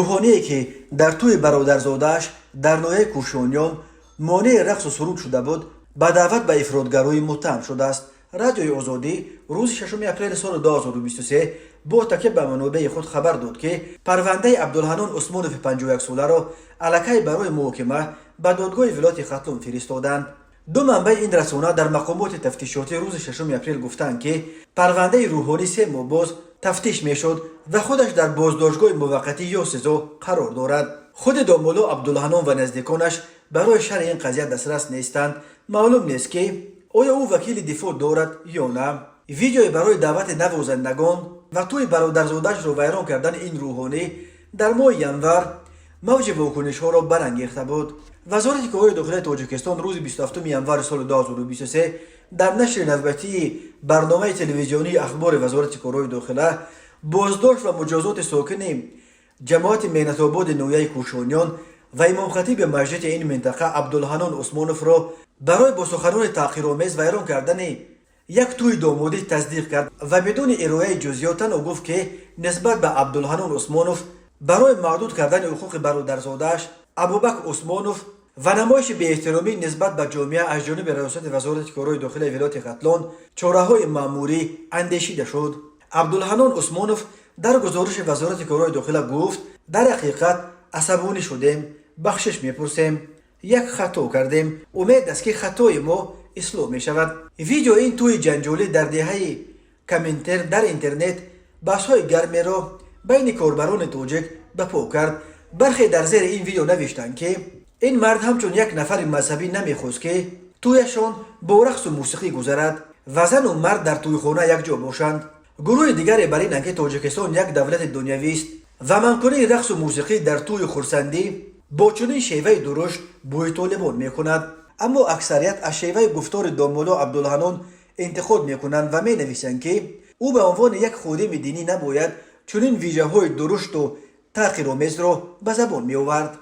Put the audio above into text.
Рӯҳоние, ки дар тӯи бародарзодааш дар ноҳияи Кӯшониён монеи рақсу суруд шуда буд, ба даъват ба ифротгароӣ муттаҳам шудааст. Радиои Озодӣ рӯзи 6 апрели соли 2023 бо такя ба манобеи худ хабар дод, ки парвандаи Абдулҳаннон Усмонови 51-соларо аллакай барои муҳокима ба додгоҳи вилояти Хатлон фиристоданд. Ду манбаи ин расона дар мақомоти тафтишотӣ рӯзи 6 апрел гуфтанд, ки парвандаи рӯҳонӣ 3 моҳ боз тафтиш мешуд ва худаш дар боздоштгоҳи муваққатӣ ё СИЗО қарор дорад. Худи домулло Абдулҳаннон ва наздиконаш барои шарҳи ин қазия дастрас нестанд. Маълум нест, ки оё ӯ вакили дифоъ дорад ё на. Видеои барои даъвати навозандагон ва тӯи бародарзодаашро вайрон кардани ин рӯҳонӣ дар моҳи январ мавҷи вокунишҳоро барангехта буд. Вазорати корҳои дохилаи Тоҷикистон рӯзи 27 январи соли 2023 дар нашри навбатии барномаи телевизионии Ахбори вазорати корҳои дохила боздошт ва муҷозоти сокини ҷамоати Меҳнатободи ноҳияи Кӯшониён ва имомхатиби масҷиди ин минтақа Абдулҳаннон Усмоновро барои бо суханони таҳқиромез вайрон кардани як тӯи домодӣ тасдиқ кард ва бидуни ироаи ҷузъиёт танҳо гуфт, ки нисбат ба Абдулҳаннон Усмонов барои маҳдуд кардани ҳуқуқи бародарзодааш Абубакр Усмонов ва намоиши беэҳтиромӣ нисбат ба ҷомеа аз ҷониби раёсати вазорати корҳои дохилаи вилояти Хатлон чораҳои маъмурӣ андешида шуд. Абдулҳаннон Усмонов дар гузориши вазорати корҳои дохила гуфт: «Дар ҳақиқат асабонӣ шудем, бахшиш мепурсем, як хато кардем, умед аст, ки хатои мо ислоҳ мешавад». Видеои ин тӯи ҷанҷолӣ дар деҳаи Коминтерн дар интернет баҳсҳои гармеро байни корбарони тоҷик ба по кард. Бархе дар зери ин видео навиштанд, ки ин мард ҳамчун як нафари мазҳабӣ намехост, ки тӯяшон бо рақсу мусиқӣ гузарад ва зану мард дар тӯйхона якҷо бошанд. Гурӯҳи дигаре бар инанд, ки Тоҷикистон як давлати дунявист ва манъкунии рақсу мусиқӣ дар тӯи хурсандӣ бо чунин шеваи дурушт бӯи Толибон мекунад. Аммо аксарият аз шеваи гуфтори домулло Абдулҳаннон интиқод мекунанд ва менависанд, ки ӯ ба унвони як ходими динӣ набояд чунин вожаҳои дурушту таҳқиромезро ба забон меовард.